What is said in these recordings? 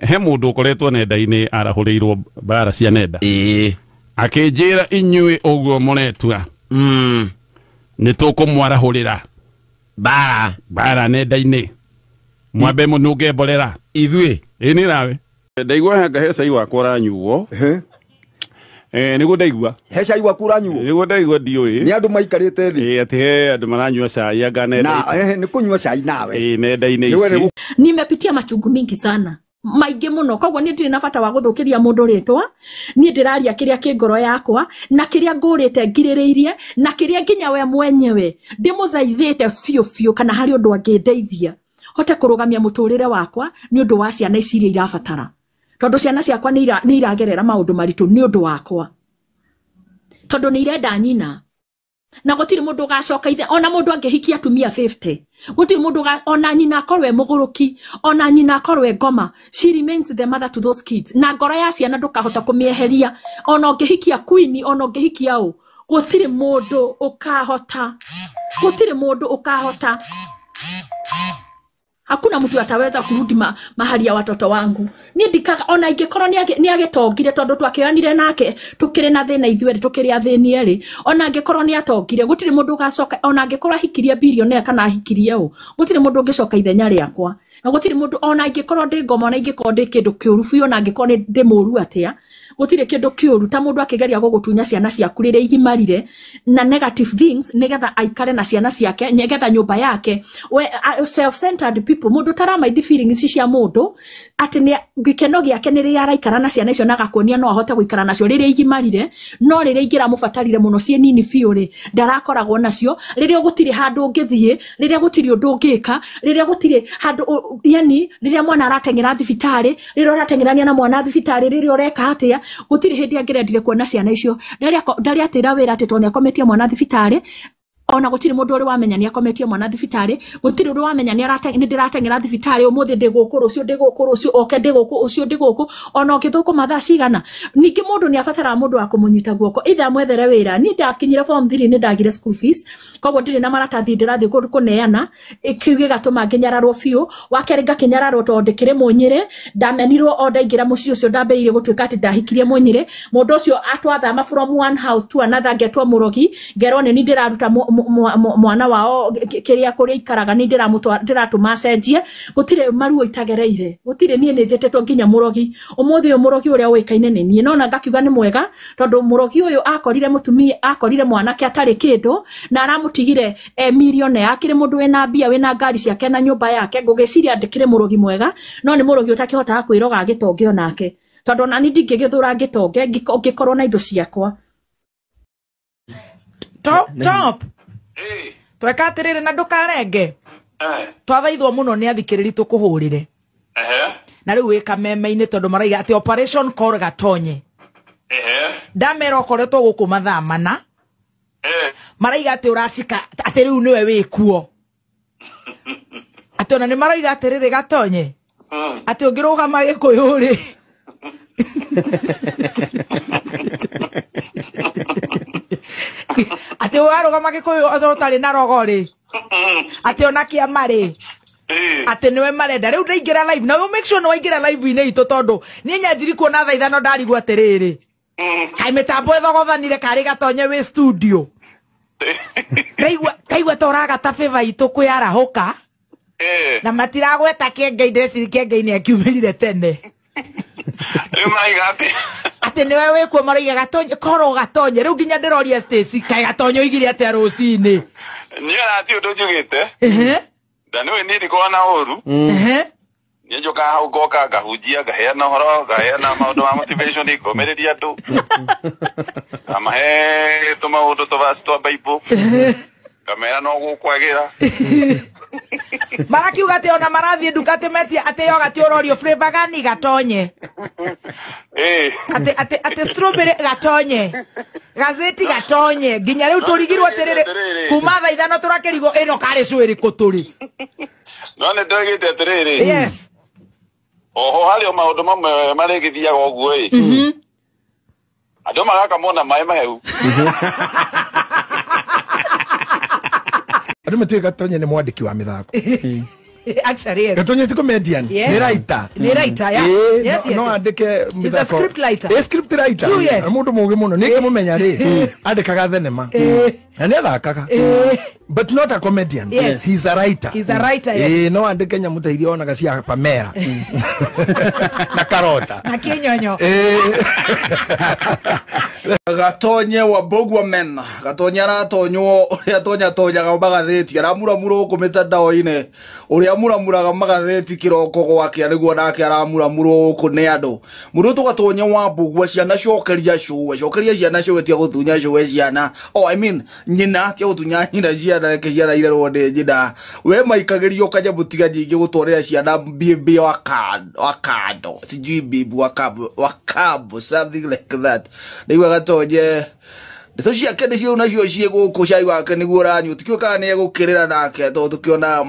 He mundu ukoretwo nenda-inĩ arahũrĩirwo mbara cia nenda. Akĩnjĩra inyuĩ ũguo mũretua. Nĩ tũkũmwarahũrĩra bara nenda-inĩ. Mwambe mũnunge mborera. Ithuĩ. Ĩ nĩ nawe. Ndaigua hanga he cai wakwa ũranyuo. Nĩguo ndaigua. He cai waku ũranyuo? Nĩguo ndaigua ndiũĩ. Nĩ andũ maikarĩte thĩ. Ĩ atĩ he andũ maranyua cai anga nenda. Na nĩ kũnyua cai nawe. Ĩ nenda-inĩ ici. Nimepitia machungu mingi sana. Maingĩ mũno koguo niĩ ndirĩ na bata wa gũthũkĩria mũndũ rĩtwa. Niĩ ndĩraria kĩrĩa kĩ ngoro yakwa na kĩrĩa ngũrĩte ngirĩrĩirie na kĩrĩa nginya we mwenyewe ndĩmũthaithĩte biũ biũ kana harĩ ũndũ angĩndeithia hote kũrũgamia mũtũrĩre wakwa nĩ ũndũ wa ciana ici iria irabatara tondũ ciana ciakwa nĩ iragerera maũndũ maritũ nĩ ũndũ wakwa tondũ nĩ irenda nyina na gũtirĩ mũndũ ũgacoka ithe ona mũndũ angĩhikia atumia 50 gũtirĩ mũndũ ona nyina akorwo e mũgũrũki ona nyina akorwo e ngoma, she remains the mother to those kids na ngoro ya ciana ndũkahota kũmĩeheria ona ũngĩhikia queen ona ũngĩhikia ũ gũtirĩ mũndũ ũkahota gũtirĩ mũndũ ũkahota. Hakuna mtu ataweza kurudi mahali ya watoto wangu. Ni ndikaga ona ingĩkorwo nĩ agĩtongire tondũ twakĩoyanire nake tukĩrĩ na thĩna ithuerĩ tukĩrĩ athĩni erĩ ona angĩkorwo nĩ atongire gũtirĩ mũndũ ũgacoka ona angĩkorwo ahikirie billionaire kana ahikirie ũ gũtirĩ mũndũ ũngĩcoka ithenya rĩakwa na gũtirĩ mũndũ ona angĩkorwo ndĩ ngoma ona ingĩkorwo ndĩ kĩndũ kĩũru biũ ona angĩkorwo nĩ ndĩ mũũru atĩa gũtirĩ kĩndũ kĩũru ta mũndũ akĩgeria gũgũtunya ciana ciaku rĩrĩa igimarire na negative things nĩgetha aikare na ciana ciake nĩgetha nyũmba yake we self-centered people mũndũ taramaindi feelings cia mũndũ atĩ nĩ gĩkeno gĩake nĩ rĩrĩa araikara na ciana icio na agakuonia no ahote gũikara nacio rĩrĩa igimarire no rĩrĩa ingĩramũbatarire mũno ciĩ nini biũ rĩ ndarakoragwo nacio rĩrĩa gũtirĩ handũ ũngĩthiĩ rĩrĩa gũtirĩ ũndũ ũngĩka rĩrĩa gũtirĩ handũ yani rĩrĩa mwana arateng'era thibitarĩ rĩrĩa ũrateng'erania na mwana thibitarĩ rĩrĩa ũreka atĩa gũtirĩ hĩndĩ angĩrendire kuona ciana icio ndarĩ atĩra wĩra atĩ tondũ nĩakometie mwana thibitarĩ ona gũtirĩ mũndũ ũrĩ wamenya nĩakometie mwana thibitarĩ gũtirĩ ũrĩ wamenya nĩ ndĩrateng'era thibitarĩ ũmũthĩ ndĩ gũkũ rũciũ ndĩ gũkũ rũciũ oke ndĩ gũkũ ũcio ndĩ gũkũ ona ũngĩthũkũma thaa cigana ningĩ mũndũ nĩ abataraga mũndũ wa kũmũnyita guoko either amwethere wĩra niĩ ndakinyire form 3 nĩ ndagire school fees koguo ndirĩ na maratathi ndĩrathiĩ kũneana kĩu gĩgatũma ngĩnyararwo biũ wa kerĩ ngakĩnyararwo tondũ ndĩkĩrĩ mũnyĩrĩ ndamenirwo o ndaingĩra mũciĩ ũcio ndambĩrĩirie gũtuĩka atĩ ndahikirie mũnyĩrĩ mũndũ ũcio atwathama from one house to another ngetwo mũrogi ngerwo nĩ niĩ ndĩraruta mwana wao kĩrĩa kũrĩa ikaraga nĩ ndĩratũma acenjie gũtirĩ maruo itagereire gũtirĩ niĩ nĩ njĩtĩtwo nginya mũrogi ũmũthĩ ũyũ mũrogi ũrĩa ũĩkaine nĩ niĩ nona ngakiuga nĩ mwega tondũ mũrogi ũyũ akorire mũtumia akorire mwanake atarĩ kĩndũ na aramũtigire millionaire akĩrĩ mũndũ wĩna mbia wĩna ngari ciake na nyũmba yake ngũgĩciria ndĩkĩrĩ mũrogi mwega no nĩ mũrogi ũtakĩhotaga kwĩroga agĩtonge onake tondũ ona niĩ ndingĩgĩthũra ngĩtonge ngĩkorwo na indo ciakwa. Top top. Tweka atiriri na ndukarenge. Twathaithwo muno ni athikiriri tukuhurire. Na riu wi kameme-ini tondu maraiga ati operation call Gatonye. Ndamera ukoretwo guku mathaa mana. Maraiga ati uracika ati riu niwe wi kuo. Ati ona ni maraiga atiriri Gatonye. Ati ungirugama Gikuyu ri. Ati warugama Gikuyu ũtarĩ na rogo rĩ ati ona kĩama rĩ ati niwe marenda rĩu ndaingĩra live na make sure nĩ waingĩra live-inĩ itũ tondũ niĩ nyanjiri kuona thaa ithano ndarigwo atĩrĩrĩ kaĩ mĩtambo ĩthogothanire karĩ Gatonye wĩ studio ndaigua ta ũragata favor itũ kwĩarahũka na matiragweta Kĩengei ndĩreciria Kĩengei nĩ akiumĩrire tene rĩu maraiga atĩ atĩ nĩwe wĩkuo maraiga Gatonye korwo Gatonye rĩu nginya ndĩroria Stacy kaĩ Gatonye oigire atĩa rũcinĩ niĩ ona ti ũndũ njugĩte na nĩũĩ niĩ ndikoragwo na ũru niĩ njũkaga hau ngoka ngahunjia ngaheana ũhoro ngaheana maũndũ ma motivation ngomĩrĩria andũ ngamahe tũmaũndũ tũvaci twa Bible ngamera no gũkwagĩra marakiuga atĩ ona marathiĩ nduka atĩ metia atĩ yogati ũrorio flavor gani Gatonye atĩ strawberry Gatonye gazeti Gatonye nginya rĩu tũrigirwo atĩrĩrĩ kuma thaa ithano tũrakĩrigwo ĩno karĩ cũ ĩrĩkũ tũrĩ no nĩ ndoigĩte atĩrĩrĩ yes oho harĩ o maũndũ mamwe marĩgĩthiaga ũguo ĩ andũ magakamwo na maĩ mahehu Andũ matiũĩ Gatonye nĩ mwandĩki wa mĩthako. Actually, yes. Gatonye ti comedian. Yes. Ni writer. Ni writer, yeah. Yes, yes. No andike He's a script writer. A script writer. True, yes. Mundu mugi muno ni kimumenya ri. Andikaga thenema. Na ni athakaga. But not a comedian. Yes. He's a writer. He's a writer, yes. No andike nyamu ta iria onaga cia Pamela. Na karota. Na kinyonyo. Gatonye wa Mbũguo mena Gatonye aratonywo uria tonya tonyaga magatheti aramuramura gũkũ mĩtandao-inĩ uria muramuraga magatheti kiroko gwake niguo nake aramuramurwo gũkũ nĩ andũ mũndũ tũgatonye wa Mbũguo ciana cokeria cũwe cokeria ciana cũwe tia gũtunya cũwe ciana oh I mean nyina tia gũtunya nyina ciana reke ciana irerwo nĩ nyina we maikagĩrio kanyamũ tiga nyingĩ gũtwarĩra ciana bibi wa kando sijui bibi wa kabo something like that nĩigua Gatonye ndeto ciake nĩcio nacio ciĩ gũkũ cai wake nĩguo ũranyua tikĩũĩ kana nĩegũkĩrĩra nake tondũ tũkĩona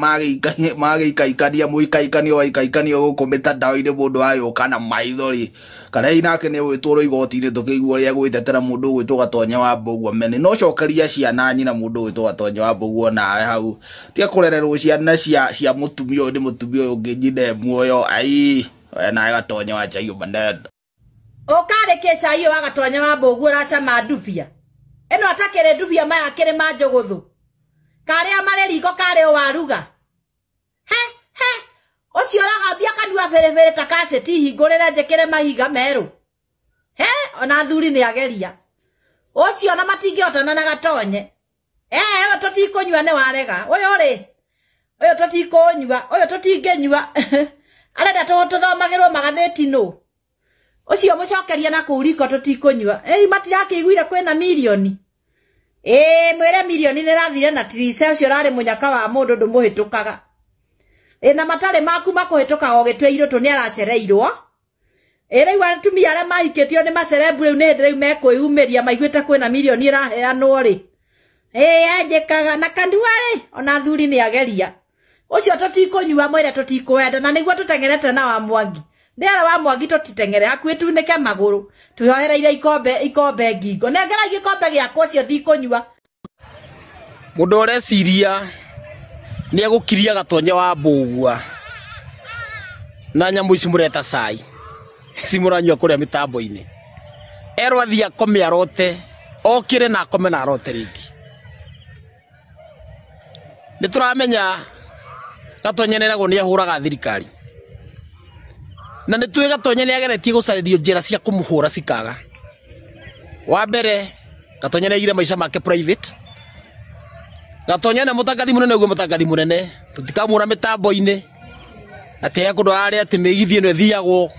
magĩikaikania mũikaikanio waikaikanio gũkũ mĩtandao-inĩ mũndũ agĩũka na maithori kana hihi nake nĩegwĩtwarwo igoti-inĩ tũkĩigua ũrĩa egwĩtetera mũndũ ũgwĩtwo Gatonye wa Mbũguo mene no cokeria ciana nyina mũndũ ũgwĩtwo Gatonye wa Mbũguo nawe hau tiga kũrererwo ciana cia mũtumia ũyũ nĩ mũtumia ũyũ ũngĩ nyina e muoyo ai we nawe Gatonye wa chai maneno Ũkarĩkia cai ũyũ wa Gatonye wa Mbũguo ũracama ndubia ĩno atakĩrĩ ndubia maya akĩrĩ ma njũgũthũ karĩa marĩ riko karĩ o waruga he he ũcio ũragambia kanua bĩrĩbĩrĩ ta kaceti hingũrĩre njĩkĩre mahiga merũ he ona athuri nĩ ageria ũcio ona matingĩhotana na Gatonye ũyũ tũtikũnyua nĩ warega ũyũ rĩ ũyũ tũtikũnyua ũyũ tũtingĩnyua arenda tũthomagĩrwo magathĩti nũ ucio mucokeria na kuu riko tutikũnyua ĩ matirakĩiguire kwĩna mirioni ĩ mwĩre mirioni nĩrathire na tirice ũcio ũrarĩ mũnyaka wa mũndũ ndũmũhĩtũkaga ĩ na matarĩ maku makũhĩtũkaga ũgĩtua irũtũ nĩaracereirwo ĩ rĩu atumia arĩa mahikĩtio nĩ macerebu rĩu nĩ hĩndĩ rĩu mekwĩyumĩria maiguĩte kwĩna mirioni ĩraheanwo rĩ ĩ anjĩkaga na kanua rĩ ona athuri nĩ ageria ũcio tũtikũnyua mwĩre tũtikwenda na nĩguo tũteng'erete na wa Mwangi ndĩara wa Mwangi tũtiteng'ere hakuhĩ tunĩke magũrũ twĩhoereire ikombe ngingo nengera gĩkombe gĩakwa ũcio ndikũnyua mũndũ ũreciria nĩ egũkiria Gatonye wa Mbũgua na nyamũ ici mũreta cai ici mũranyua kũrĩa mĩtambo-inĩ erwo athiĩ akome arote okĩre na akome na arote rĩngĩ nĩ tũramenya Gatonye nĩeragwo nĩ ahũraga thirikari na nĩ tuĩ Gatonye nĩ ageretie gũcarĩrio njĩra cia kũmũhũra cikaga wa mbere Gatonye nĩ aigire maica make private Gatonye nĩ mũtangathi mũnene ũguo mũtangathi mũnene tũtikamuona mĩtambo-inĩ atĩ he kũndũ ararĩa atĩ mĩgithi ĩno ĩthiagwo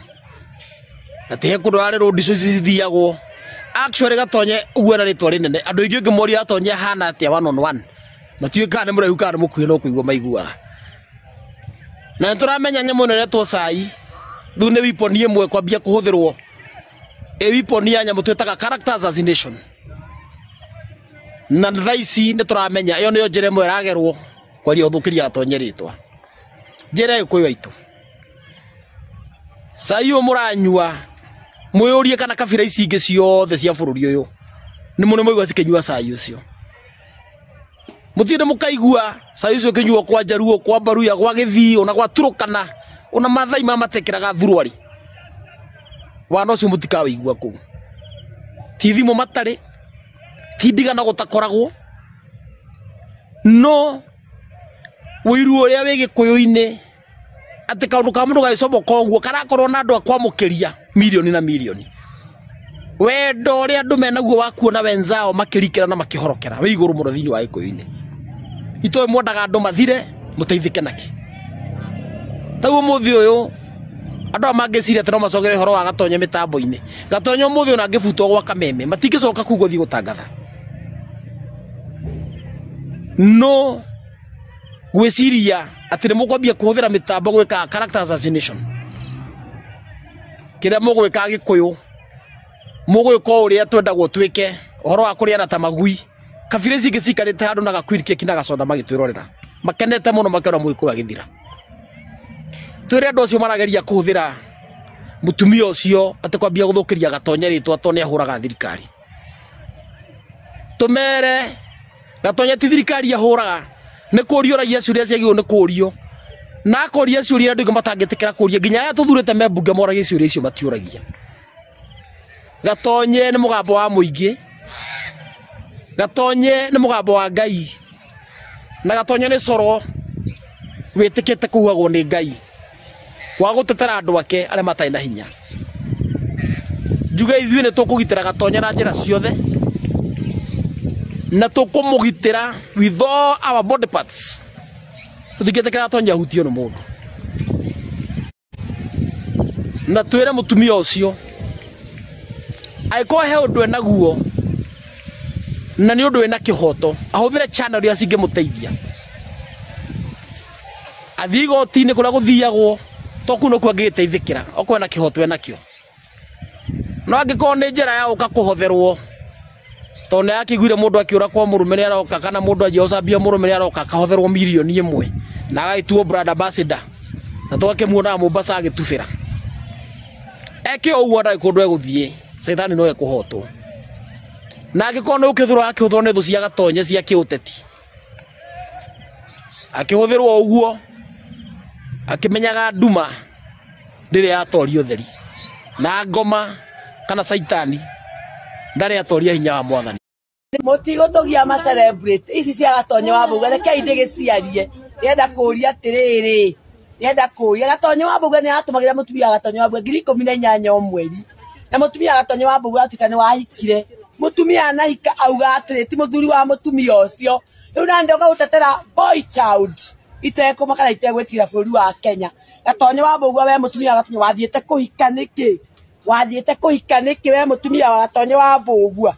atĩ he kũndũ ararĩ road icio cithiagwo actually Gatonye ũguo ena rĩtwa rĩnene andũ aingĩ ũngĩmoria Gatonye ahana atĩa one on one matiũĩ kana nĩ mũraihu kana nĩ mũkuhĩ no kũigua maiguaga na nĩ tũramenya nyamũ ĩno ĩretwo cai thu nĩ weapon ĩmwe kwambia kũhũthĩrwo ĩ weapon ya nyamũ twĩtaga character assassination na thaa ici nĩ tũramenya ĩyo nĩyo njĩra ĩmwe ĩragerwo kwaria ũthũkĩria Gatonye rĩtwa njĩra Gĩkũyũ aitũ cai ũyũ mũranyua mwĩyũrie kana kabira ici ingĩ ciothe cia bũrũri ũyũ nĩ mũno mwaigua cikĩnyua cai ũcio mũtinde mũkaigua cai ũcio ũkĩnyuo kwa Njaruo kwa Mbaruya gwa Gĩthii ona gwa Turukana ona Mathai ma matekeraga thuruari wana ũcio mũtikawĩigua kũu ti thimũ matarĩ ti ndigano gũtakoragwo no ũiru ũrĩa wĩ Gĩkũyũ-inĩ atĩ kaũndũ ka mũndũ gagĩcomoka ũguo karakorwo na andũ a kwamũkĩria mirioni na mirioni wendo ũrĩa andũ menaguo wa kuona wenzao makĩrikĩra na makĩhorokera wĩ igũrũ mũno thĩinĩ wa Gĩkũyũ-inĩ itoĩ mwendaga andũ mathire mũteithĩke nakĩ tau ũmũthĩ ũyũ andũ aya mangĩciria atĩ no macogere ũhoro wa Gatonye mĩtambo-inĩ Gatonye ũmũthĩ ona angĩbutwo gwa kameme matingĩcoka kuu gũthiĩ gũtangatha no gwĩciria atĩ nĩ mũkwambia kũhũthĩra mĩtambo gwĩka character assassination kĩrĩa mũgwĩka Gĩkũyũ mũgwĩka o ũrĩa twendagwo twĩke ũhoro wa kũrĩana ta magui kabira ici ingĩ cikarĩte handũ na gakwiri keki na gacoda magĩtwĩrorera makenete mũno makĩona mũgĩkũyũ agĩthira twĩre andũ acio marageria kũhũthĩra mũtumia ũcio atĩ kwambia gũthũkĩria Gatonye rĩtwa tondũ nĩ ahũraga thirikari tũmere Gatonye ti thirikari ahũraga nĩ kũrio ũragia ciũria ciagĩrĩirwo nĩ kũrio Na akoria ciũria andũ aingĩ matangĩtĩkĩra kũria nginya arĩa tũthurĩte me mbunge moragia ciũria icio matiũragia. Gatonye nĩ mũgambo wa mũingĩ, Gatonye nĩ mũgambo wa Ngai, na Gatonye nĩ coro wĩtĩkĩte kũhuhagwo nĩ Ngai wa gũtetera andũ ake arĩa matarĩ na hinya. Njuge ithuĩ nĩ tũkũgitĩra Gatonye na njĩra ciothe, na tũkũmũgitĩra with all our body parts. Tũtingĩtĩkĩra Gatonye ahutio nĩ mũndũ. Na twĩre mũtumia ũcio angĩkorwo he ũndũ enaguo na nĩ ũndũ wĩna kĩhoto, ahũthĩre channel iria cingĩmũteithia, athiĩ igoti-inĩ kũrĩa gũthiagwo, to kũu nĩkuo angĩgĩteithĩkĩra okorwo ena kĩhoto enakĩo. No angĩkorwo nĩ njĩra ya gũka kũhotherwo, tondũ nĩ akĩiguire mũndũ akĩũra kwa mũrũme nĩ aroka, kana mũndũ anjia gũcambia mũrũme nĩ aroka akahotherwo mirioni 1 na agagĩtuo brand ambassador, na tũgakĩmuonaga Mombasa agĩtubĩra. Eke ũguo ndarĩ kũndũ egũthiĩ, caitani no ekũhotwo. Na angĩkorwo nĩ ũkĩhũthĩrwo akĩhũthĩrwo nĩ thũ cia Gatonye cia kĩũteti, akĩhũthĩrwo ũguo akĩmenyaga nduma ndĩrĩ yatoria ũtheri, na ngoma kana caitani ndarĩ atoria hinya wa mwathani. Mũtigũtũgia ma celebrate ici cia Gatonye wa Mbũgua, rekei ndĩgĩciarie. Ndĩrenda kũũria atĩrĩrĩ, ndĩrenda kũũria Gatonye wa Mbũgua nĩ aratũmagĩra mũtumia wa Gatonye wa Mbũgua 18,000 o mweri, na mũtumia wa Gatonye wa Mbũgua atuĩka nĩ wahikire. Mũtumia anahika auga atĩrĩ ti mũthuri wa mũtumia ũcio. Rĩu na ndoka gũtetera boy child itekũmaka kana itegwĩtira bũrũri wa Kenya. Gatonye wa Mbũgua, we mũtumia wa Gatonye wathiĩte kũhika nĩkĩ? Wathiĩte kũhika nĩkĩ we mũtumia wa Gatonye wa Mbũgua?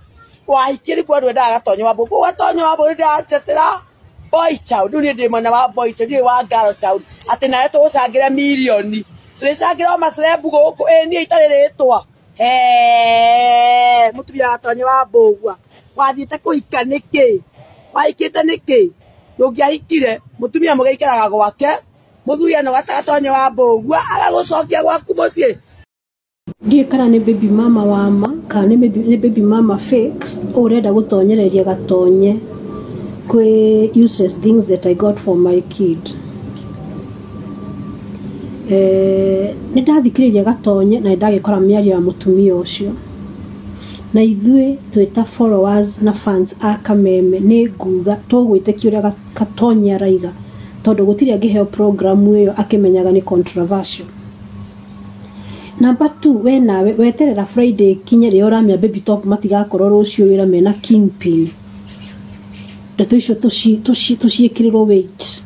Wahikire kwa ndwendaga Gatonye wa Mbũgua. Gatonye wa Mbũgua ndĩratetera boy child. Rĩu niĩ ndĩ mwena wa boy child, ndirĩ wa girl child. Atĩ nawe tũgũcangĩre mirioni, tũrĩcangĩra o macerebu gũkũ, ĩ niĩ itarĩ rĩtwa. He mũtumia wa Gatonye wa Mbũgua wathiĩte kũhika nĩkĩ? Wahikĩte nĩkĩ? Ndũngĩahikire. Mũtumia mũgĩikaraga gwake, mũthuri ano Gatonye wa Mbũgua agagũcokia gwaku mũciĩ. Ndiũĩ kana nĩ baby mama wa ma kana nĩ baby mama fake ũrenda gũtonyereria Gatonye kwĩ useless things that I got for my kid. Nĩ ndathikĩrĩria Gatonye na nĩ ndagĩkora mĩario ya mũtumia ũcio, na ithuĩ twĩta followers na fans a Kameme nĩ nguga tũgwĩtĩkia ũrĩa Gatonye araiga, tondũ gũtirĩ angĩheo programu ĩyo akĩmenyaga nĩ controversial. Number 2, we nawe weterera Friday kinye rĩrĩa ũramĩa baby top matigakorwo rũciũ wĩra mena kingpin. Ndeto icio tũciĩkĩrĩrwo weight,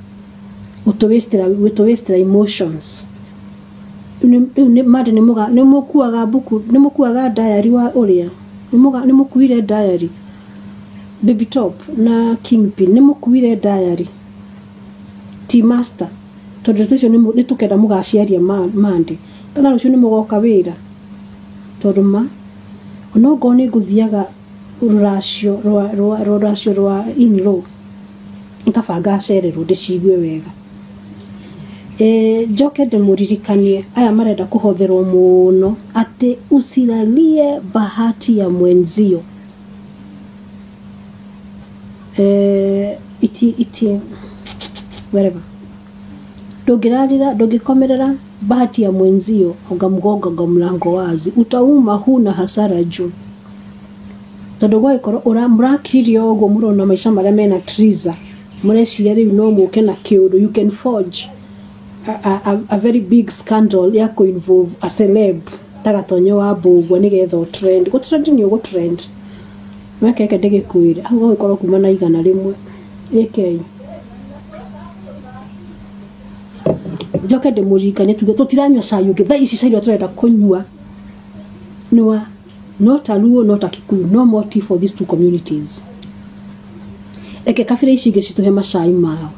gũtũwastera emotions. Rĩu nĩ mande nĩ mũkuaga mbuku, nĩ mũkuaga diary wa ũrĩa nĩ mũkuire diary baby top na kingpin, nĩ mũkuire diary T master, tondũ ndeto icio nĩ tũkenda mũgaciaria mande kana rũciũ nĩ mũgoka wĩra, tondũ ma onokorwo nĩ ngũthiaga rũracio rwa rwa in-law nikabanga acererwo ndĩcigue wega. Njoke ndĩmũririkanie aya marenda kũhotherwo mũno atĩ usilalie bahati ya mwenzio. Iti wherever ndũngĩrarĩra ndũngĩkomerera bahati ya mwenzio ũngamgonga mlango wazi utauma huna hasara juu, tondũ gwagĩkorwo mũrakiririe ũguo mũrona maica marĩa mena Triza, mũreciria rĩu no mũke na kĩũndũ. You can forge a very big scandal ya kũ-involve a celeb ta Gatonye wa Mbũgua nĩgetha ũ trend. Gũ trend nĩ ũgũ trend, wekeke ndĩgĩkwĩre hau gũgĩkorwo kuma na 100. Ĩkei njoke ndĩmũririkanie tuge tũtiranyua cai ũngĩ thaa ici, cai ũrĩa tũrenda kũnyua nĩ wa not a Luo, not a Kikuyu, no more tea for these two communities. Reke kabira ici ingĩ citũhe macai mao.